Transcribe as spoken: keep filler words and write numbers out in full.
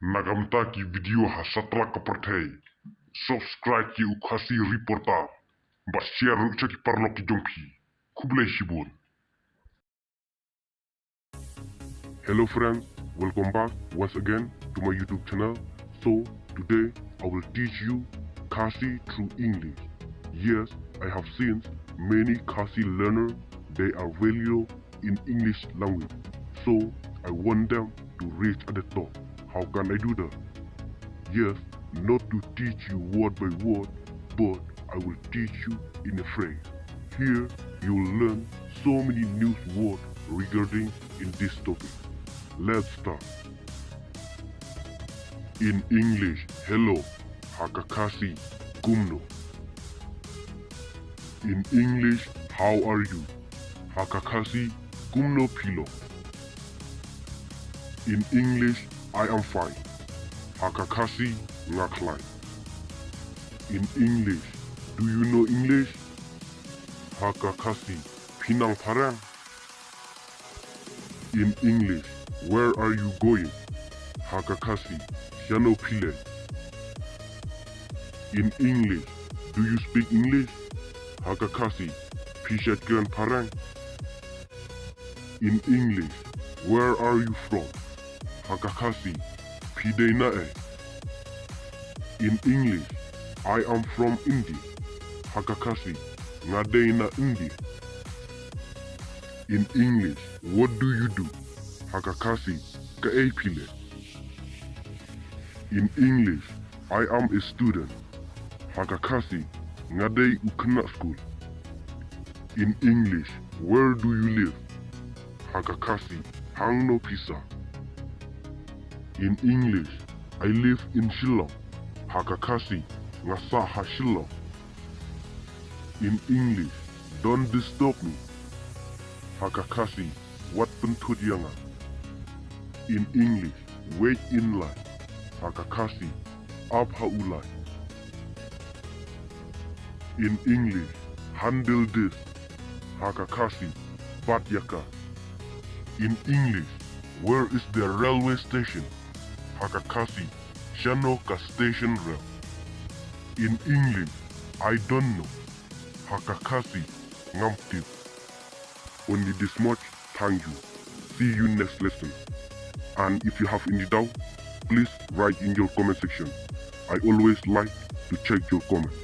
Na ka bynta ki video ha satlak ka pyrthei, subscribe ïa u Khasi Reporter bad share ruh sha ki paralok ki jong phi. Khublei shibun. Hello friends, welcome back once again to my YouTube channel. So today I will teach you Khasi through English. Yes, I have seen many Khasi learner, they are failure in English language. So I want them to reach at the top. How can I do that? Yes, not to teach you word by word, but I will teach you in a phrase. Here you will learn so many new words regarding in this topic. Let's start. In English, hello. Ha ka Khasi, kumno. In English, how are you? Ha ka Khasi, kumno phi long. In English, I am fine. Ha ka Khasi, nga khlaiñ. In English, do you know English? Ha ka Khasi, phi nang phareng. In English, where are you going? Ha ka Khasi, shano phi leit. In English, do you speak English? Ha ka Khasi, phi shait kren phareng. In English, where are you from? Ha ka Khasi, phi dei na ei. In English, I am from India. Ha ka Khasi, nga dei na India. In English, what do you do? Ha ka Khasi, kaei phi leh. In English, I am a student. Ha ka Khasi, nga dei u khynnah skul. In English, where do you live? Ha ka Khasi, hangno phi sah. In English, I live in Shillong. Ha ka Khasi, nga sah ha Shillong. In English, don't disturb me. Ha ka Khasi, wat pynthut ïa nga. In English, wait in line. Ha ka Khasi, ap ha u lai. In English, handle this. Ha ka Khasi, bat ïa ka. In English, where is the railway station? Ha ka Khasi, shano ka station rail. In English, I don't know. Ha ka Khasi, ngam tip. Only this much, thank you. See you next lesson. And if you have any doubt, please write in your comment section. I always like to check your comment.